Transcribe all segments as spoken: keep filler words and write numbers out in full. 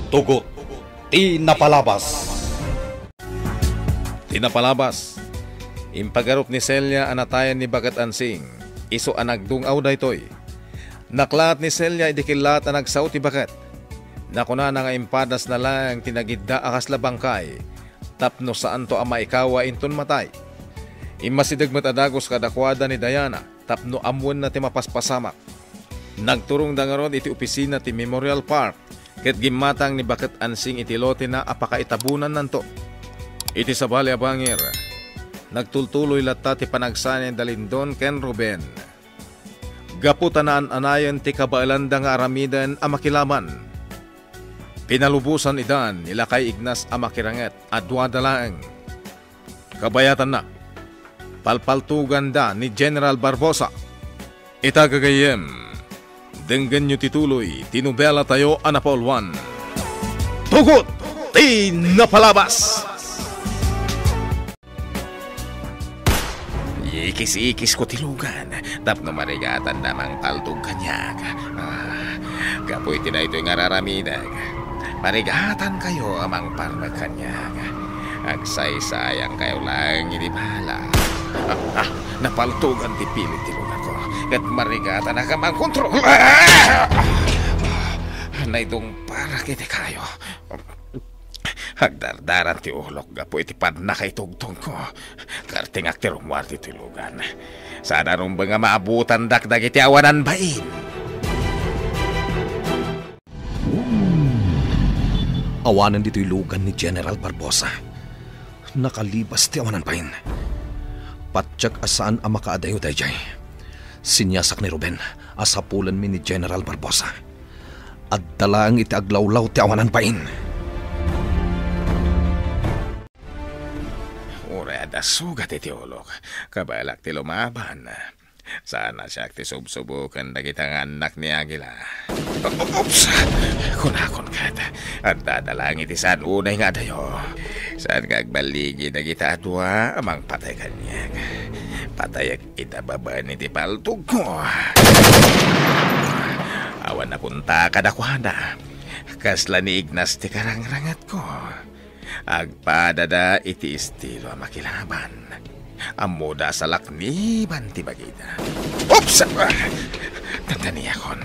Tugot ti napalabas. Ti napalabas, impagarup ni Celia a natayen ni Baket Ansing, isu a nagdung-aw daytoy. Naklaat ni Celia idi kellaat a nagsao ti baket. Nakunana nga impadasna laeng ti nagidda a kasla bangkay tapno saanto a maikawa inton matay. Immasideg met a dagus kadakuada ni Diana tapno ammoenna ti mapaspasamak. Nagturongda ngarud iti opisina ti Memorial Park ket gimmatang ni Baket Ansing iti lotena a pakaitabonannanto. Iti sabali a bangir, nagtultuloy latta ti panagsanay da Lindon ken Ruben. Gapu ta naan-anayen ti kabaelanda nga aramiden a makilaban, pinalubosan ida ni Lakay Ignas a makiranget a duada laeng. Kabayatanna, palpaltoganda ni General Barbosa. Ita gagayyem, denggenyo ti tuloy ti nobelatayo a napauluan, Tugot ti Napalabas! Ikis-ikisko ti lugan tapno marigatanda a mangpaltog kaniak. Ah, gapu iti daytoy nga ar-aramidek, marigatankayo a mangparmek kaniak. Agsaysayangkayo laeng iti bala. Ah, ah, napaltogan ti pilit ti lugako, ket marigatanak a mangkontrol. Ah! Naidungparak iti kayo. Agdardaran ti ulok gapu iti pannakaitugtogko. Kartingak ti rummuar ditoy lugan. Saan a rumbeng a maabutandak dagiti awanan bain. Awanen ditoy lugan ni General Barbosa. Nakalibas ti awanan bain. Patiek a saan a makaadayo daydiay. Siniasak ni Ruben a sapulenmi ni General Barbosa. Adda laeng iti aglawlaw ti awanan bain. Uray adda sugat iti ulok, kabaelak ti lumaban. Saan a siak ti subsubuken dagita nga annak ni Aguila. Oops! Kunakon ket, adda da laeng iti saan unay nga adayo. Saan nga agballigi dagita a dua a mangpatay kaniak. Patayek ita babaen iti paltogko. Awan napunta kadakuada. Kasla ni Ignas ti karangrangetko. Agpadada iti estilo a makilaban. Ammoda a salakniban ti bagida. Oops! Dandaniakon.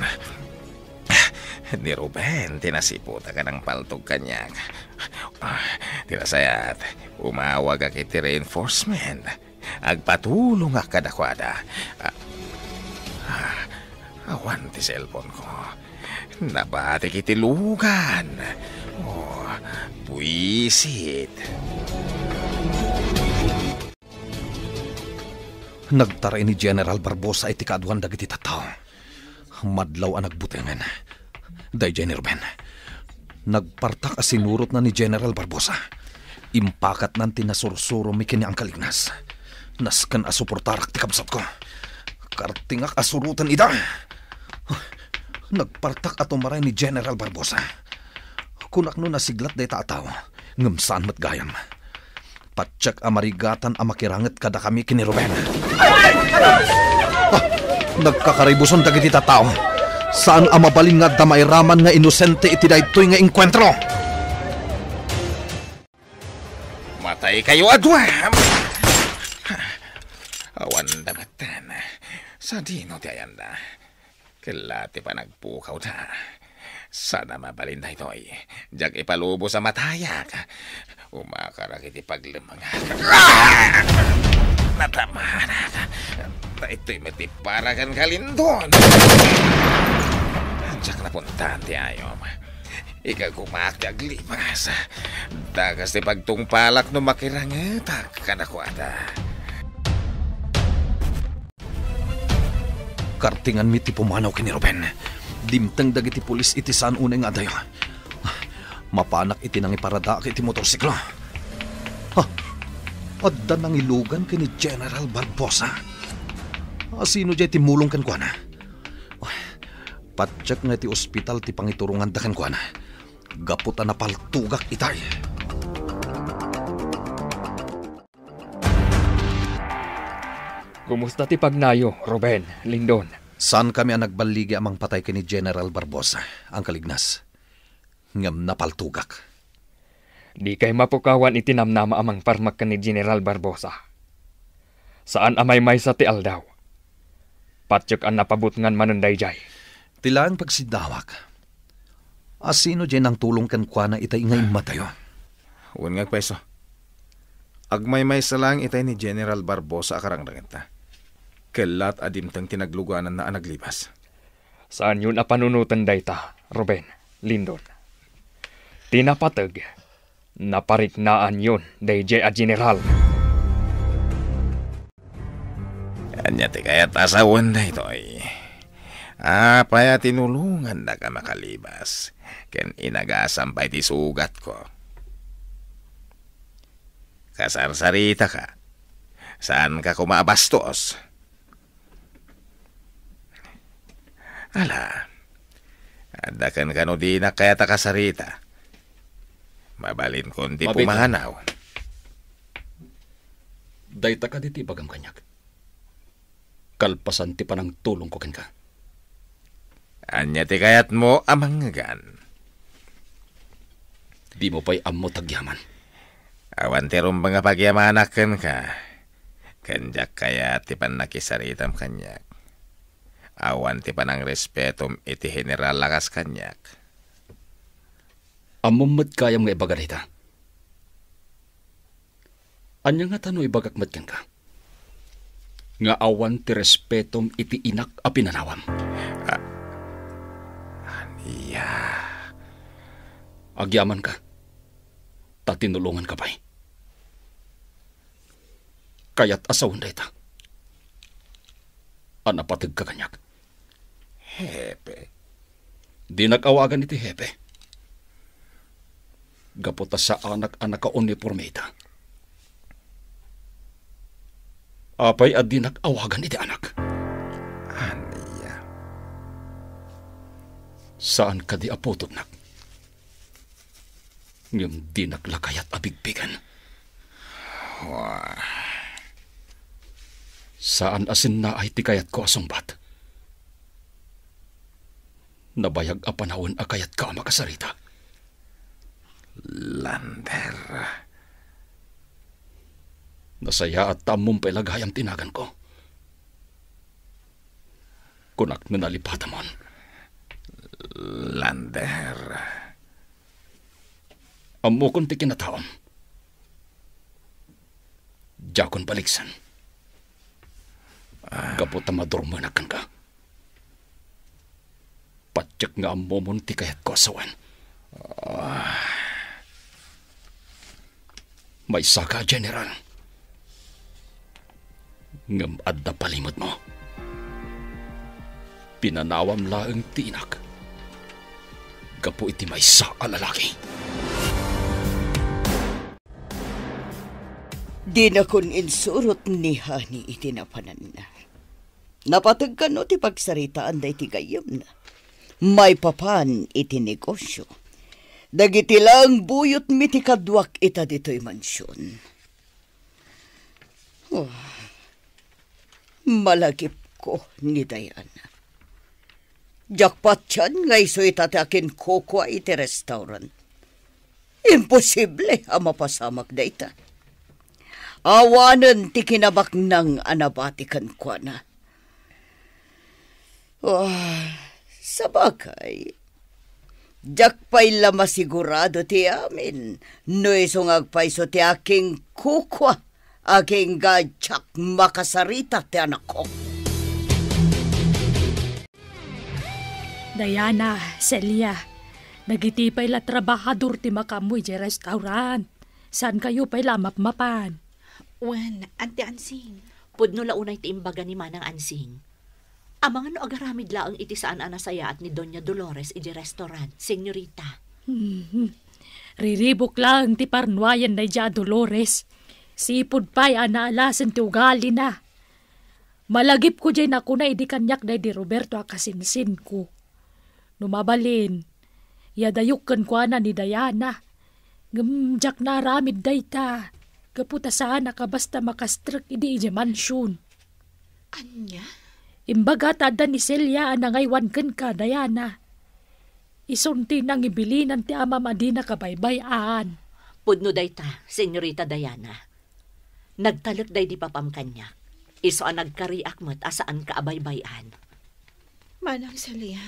Ni Ruben ti nasiputak a nangpaltog kaniak. Ah, ti nasayaat, umawagak iti reinforcement. Agpatulongak kadakuada. Ah, ah, awan ti cellphone-ko. Nabatik iti lugan. Oh, buisit. Nagtaray ni General Barbosa iti kaaduan dagiti tattao. Madlaw a nagbutengen. Daydiay ni Ruben. Nagpartak a sinurotna ni General Barbosa. Impakatnan ti nasursuromi ken ni Uncle Ignas. Nasken a suportarak ti kabsatko. Kartingak a suroten ida. Nagpartak a tumaray ni General Barbosa. Kunak no nasiglat dayta a tao, ngem saan met gayam. Patiek a marigatan a makiranget kadakami ken ni Ruben. Ah! Nagkakaribusan dagiti tattao. Saan a mabalin nga adda mairaman nga inosente iti daytoy nga engkuentro. Mataykayo a dua! Awan da metten. Sadino ti ayanda? Kella ti panagpukawda. Saan a mabalin daytoy. Diak ipalubos a matayak. Umakarak iti paglemmengak. Ah! Natamanak. Daytoy met ti para ken Kalindon. Diak napuntaan ti ayom. Igagumaak ti aglipas. Dakas ti pagtungpalak no makirangetak kadakuada. Kartinganmi ti pumanaw ken ni Ruben. Dimteng dagiti pulis iti saan unay nga adayo. Mapanak iti nangiparadaak iti motorsiklo. Ha? Adda nangilugan ken ni General Barbosa. Asino diay timmulong kenkuana? Patiek nga iti ospital ti pangituronganda kenkuana. Gapu ta napaltogak itay. Kumusta ti pagnayo, Ruben, Lindon? Saankami a nagballigi a mangpatay ken ni General Barbosa, Uncle Ignas. ngem napaltogak. Dikay mapukawan iti namnama a mangparmek ken ni General Barbosa. Saan a maymaysa ti aldaw. Patiek a napabutngan manen daydiay. Ti laeng pagsiddawak, a sino diay nangtulong kenkuana itay nga immatayo? Wen nga agpayso. Agmaymaysa laeng itay ni General Barbosa a karangrangetta. Kellat a dimteng ti naglugananna a naglibas. Saanyon a panunoten dayta, Ruben, Lindon. Ti napateg, napariknaanyon daydiay a general. Ania ti kayat a sawen daytoy? Apay a tinulongandaka makalibas, ken inagasam pay ti sugatko? Kasarsaritaka. Saanka koma a bastos. Ala, adda kenka no dinak kayat a kasarita. Mabalinkon ti Mabita. pumanaw. Dayta kadi ti ibagam kaniak? Kalpasan ti panangtulongko kenka. Ania ti kayatmo a mangngegana? Dimo pay ammo ti agyaman. Awan ti rumbeng a pagyamanak kenka. Ken diak kayat ti pannakisaritam kaniak. Awan ti panangrespetom iti general a kas kaniak. Ammom met gayam nga ibaga dayta. Ania ngata no ibagak met kenka nga awan ti respetom iti inak a pinanawam? Ah, ania? Agyamanka, ta tinulonganka pay. Kayat a sawen dayta a napategka kaniak. Hepe? Dinak awagan iti hepe. Gapu ta saanak a nakauniporme ita. Apay a dinak awagan iti anak? Ania? Saan kadi a putotnak? Ngem dinak la kayat a bigbigen. Wah. Saan a sinnaay ti kayatko a sungbat. Nabayag a panawen a kayatka a makasarita. Lander. Nasayaat ta ammom pay la gayam ti naganko. Kunak no nalipatamon. Lander. Ammokon ti kinataom. Diakon baliksen. Ah. Gapu ta madurmenak kenka. Patiek nga ammomon ti kayatko a sawen. Ah. Maysaka, General. Ngem adda palimedmo. Pinanawam laeng ti inak gapu iti maysa a lalaki. Dinakon insurot ni Honey iti napananna. Napateg kano ti pagsaritaan daydi gayyemna maipapan iti negosio dagiti laeng buyotmi ti kaduak ita ditoy mansion. Oh, malagipko ni Diana. Diak patian nga isu ita ti akinkukua iti restaurant. Imposible a mapasamak dayta. Awanen ti kinabaknang a nabati kenkuana. Oh, sabagay, diak pay la masigurado ti amin no isu nga agpayso ti akinkukua agingga diak makasarita ti anakko. Diana, Celia, dagiti pay la trabahador ti makaammo idiay restaurant. Saankayo pay la a mapmapan. Wen, Auntie Ansing, pudno la unay ti imbaga ni Manang Ansing. Amangan no agaramid laeng iti saan a nasayaat ni Doña Dolores idiay restaurant, senyorita. Mhm. Riribuk laeng ti parnuayen daydiay a Dolores. Sipud pay a naalasen ti ugalina. Malagipko diay nakuna idi kaniak daydi Roberto a kasinsinko. No mabalin, iyadayok kenkuana ni Diana. Ngem diak naaramid dayta, gapu ta saanak a basta makastrek idi idiay mansion. Ania? Imbaga ta adda ni Celia a nangaywan kenka, Diana. Isunti nangibilinan ti amam a dina kabaybay-an. Pudno dayta, Senyorita Diana. Nagtalek daydi papam kaniak. Isu a nagkariak met a saanka a baybay-an. Manang Celia.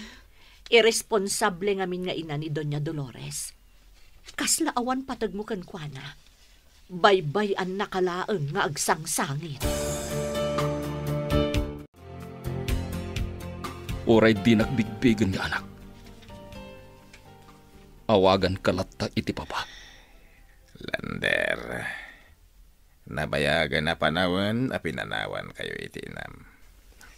Irresponsable ngamin nga ina ni Doña Dolores. Kasla awan pategmo kenkuana. Baybay-annaka laeng nga agsangsangit. Uray dinak bigbigen nga anak, awaganka latta iti papa. Lander, nabayagen a panawen a pinanawankayo iti inam.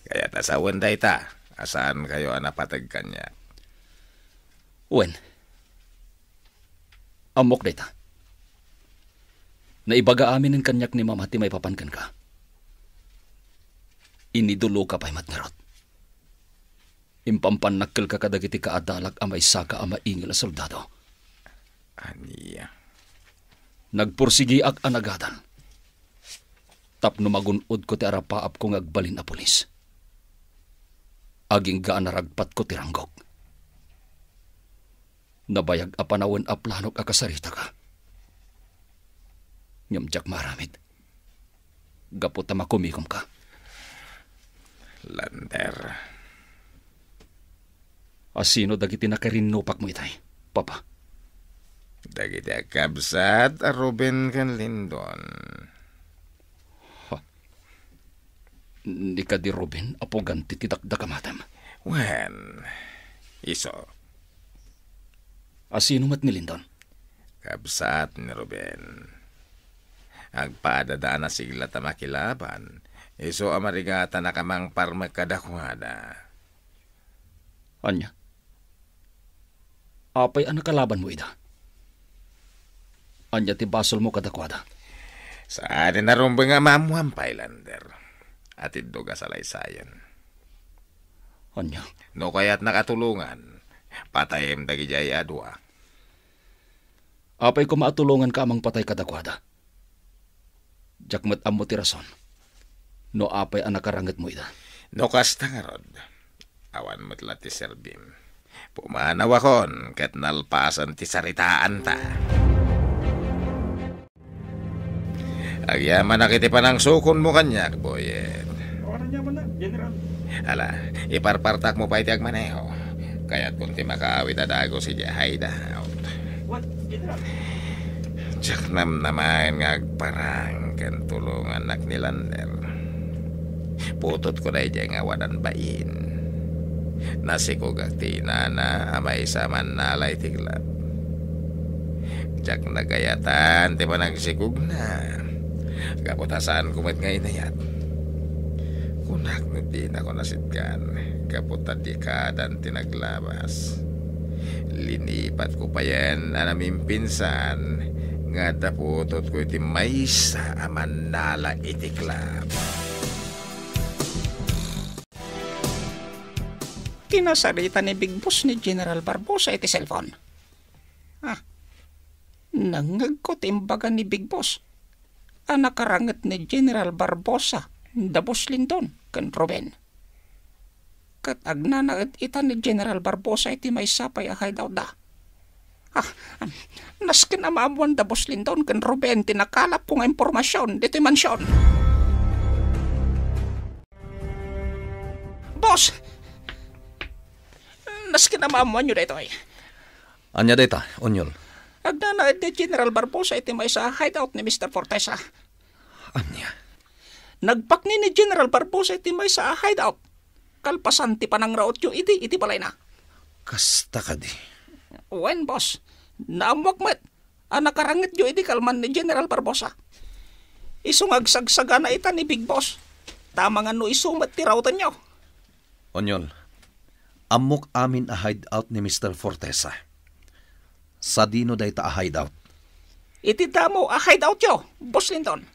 Kayat a sawen dayta a saankayo a napateg kaniak. Wen, ammok dayta. Naibaga aminen kaniak ni Mama ti maipapan kenka. Iniduloka pay met ngarud. Impampannak kelka kadagiti kaadalak a maysaka a maingel a soldado. Ania? Nagpursigiak a nagadal tapno magun-odko ti arapaapko nga agbalin a pulis. Agingga a naragpatko ti ranggok. Nabayag a panawen a planok a kasaritaka. Ngem diak maaramid. Gapu ta makumikomka. Lander. Asino dagiti nakarinnupakmo itay, Papa? Dagiti agkabsat a Ruben ken Lindon. Ha? Ni kadi Ruben, apo Ganti ti dakdakamatem. Wen, isu. Asino met ni Lindon? Kabsat ni Ruben. Agpadada a nasigla ta makilaban, isu a marigatana a mangparmek kadakuada. Ania? Apay a nakalabanmo ida? Ania ti basolmo kadakuada? Saan a narumbeng a maammoan pay, Lander. Atiddog a salaysayan. Ania? No kayatnak a tulongan, patayem dagidiay a dua. Apay koma a tulonganka a mangpatay kadakuada? Diak met ammo ti rason no apay a nakarangetmo ida. No kasta ngarud, awan met la ti serbim. Pumanawakon ket nalpasen ti saritaanta. Agyamanak iti panangsukonmo kaniak, Boyet. Ala, iparpartakmo pay ti agmaneho. Kayatkon ti makaawid a dagus idiay hideout. Diak namnamaen nga agparang ken tulongannak ni Lander. Putotko daydiay nga awanan bain. Nasikogak ti inana a maysa a mannala iti club. Diak nagayatan ti panagsikogna. Gapu ta saanko met nga inayat. Kunak no dinako nasitgan gapu ta dekadan ti naglabas. Linipatko payen a namimpinsan nga adda putotko iti maysa a mannala iti club. Kinasarita ni Big Boss ni General Barbosa iti cellphone. Ah, nangngegko ti imbaga ni Big Boss a nakaranget ni General Barbosa da Boss Lindon ken Ruben. Ket agnanaed ita ni General Barbosa iti maysa pay a hideout da. Ah, nasken a maammoan da Boss Lindon ken Ruben ti nakalapko nga impormasion ditoy mansion. Boss! Nasken a maammoanyo daytoy. Ania dayta, Onyol? Agnanaed ni General Barbosa iti maysa a hideout ni Mister Fortesa. Ania? Nagpakni ni General Barbosa iti maysa a hideout kalpasan ti panangrautyo idi iti balayna. Kasta kadi? Wen, boss. Naammoak met a nakarangetyo idi kalman ni General Barbosa. Isu nga agsagsagana ita ni Big Boss. Ta amangan no isu met ti raotenyo. Onyol, ammok amin a hideout ni Mister Fortesa. Sadino dayta a hideout? Iti damo a hideoutyo, Boss Lindon.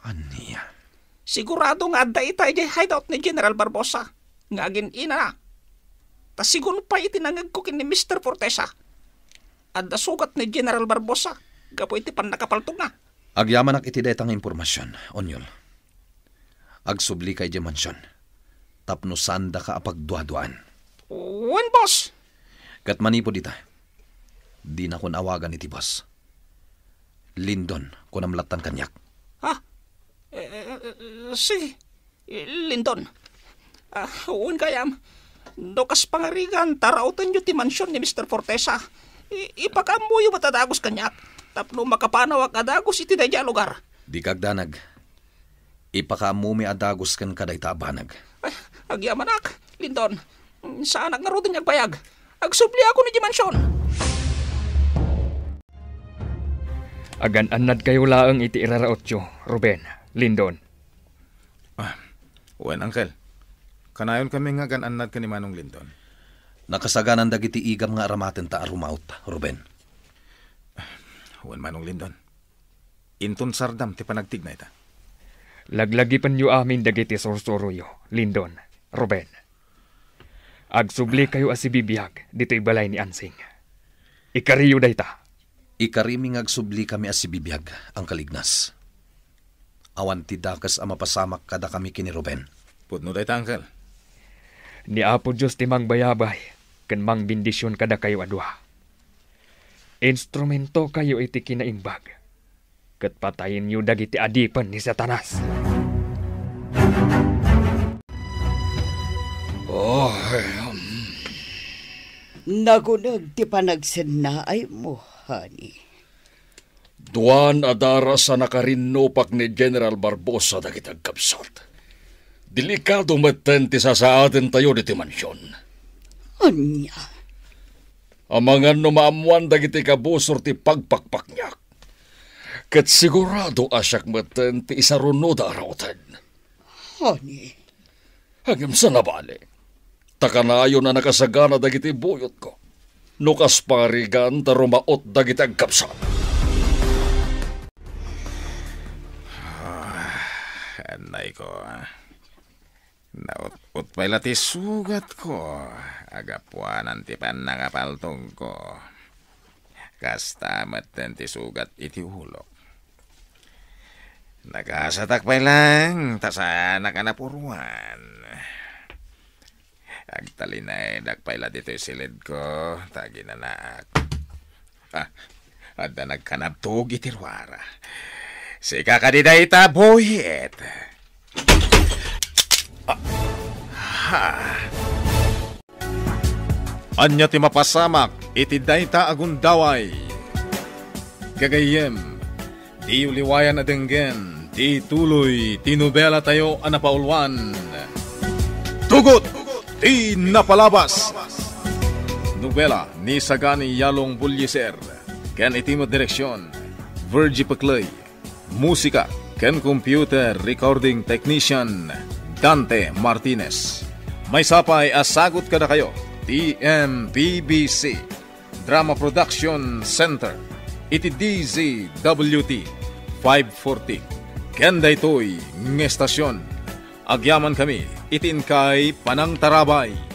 Ania? Sigurado nga adda ita idiay hideout ni General Barbosa nga agin-inana. Ta siguro pay iti nangngegko ken ni Mister Fortesa, adda sugat ni General Barbosa gapu iti pannakapaltogna. Agyamanak iti dayta nga impormasion, Onyol. Agsubli ka idiay mansion tapno saandaka a pagduaduaan. Wen, boss! Ket manipud ita, dinakon awagan iti bus. Lindon, kunam lattan kaniak. Ha? Eh, eh, eh, sige. Eh, Lindon. Ah, wen gayam. No kas pangarigan, ta raotenyo ti mansion ni Mister Fortesa. I-, ipakaammoyo met a dagus kaniak. Tapno makapanawak a dagus iti daydiay a lugar. Dika agdanag. Ipakaammomi a dagus kenka dayta a banag. Ay, agyamanak, Lindon. Saanak ngaruden nga agbayag. Agsubliakon idiay mansion. Agan-annadkayo laeng iti irarautyo, Ruben, Lindon. Ah, wen, Uncle. Kanayon kami nga agan-annad ken ni Manong Lindon. Nakasaganan dagiti igam nga aramatenta a rumaut, Ruben. Wen, Manong Lindon. Inton sardam ti panagtigna ita. Laglagipenyo amin dagiti sursuroyo, Lindon, Ruben. Agsublikayo a sibibiag ditoy balay ni Ansing. Ikariyo dayta. Ikarimi nga agsublikami a sibibiag, Uncle Ignas. Awan ti dakes a mapasamak kadakami ken ni Ruben. Pudno dayta, Uncle. Ni Apo Dios ti mangbayabay ken mangbendision kadakayo a dua. Instrumentokayo iti kinaimbag, ket patayenyo dagiti adipen ni Satanas. Oh, em. Naguneg ti panagsennaaymo, honey. Duan a daras a nakarinnupak ni General Barbosa dagiti agkabsat. Delikado metten ti sasaadentayo ditoy mansion. Ania? Amangan no maammoan dagiti kabusor ti pagpakpakniak. Ket sigurado a siak metten ti isarunoda a rauten. Honey. Ngem saan a bale, ta kanayon a nakasagana dagiti buyotko. No kas pangarigan ta rumaot dagiti agkabsat. Ah, annayko. Naut-ot pay la ti sugatko. Agapuanan ti pannakapaltogko. Kasta metten ti sugat iti ulok. Nagasatak pay lang, ta saanak a napuruan. Agtalinaedak pay la ditoy silidko, ta aginanaak. Ah, adda nagkanabtog iti ruara. Sika kadi dayta, boyet. Ah, ha. Ania ti mapasamak iti dayta a gundaway? Gagayyem, diyo liwayan a denggen ti tuloy ti nobelatayo a napauluan, Tugot ti Napalabas. Nobela ni Sagani Yalong Bullieser ken iti met direksion, Virgie Peclay. Musika ken computer recording technician, Dante Martinez. Maysa pay a sagut kadakayo ti M P B C Drama Production Center iti D Z W T five forty. Ken daytoy nga estasion, agyamankami iti inkay panangtarabay.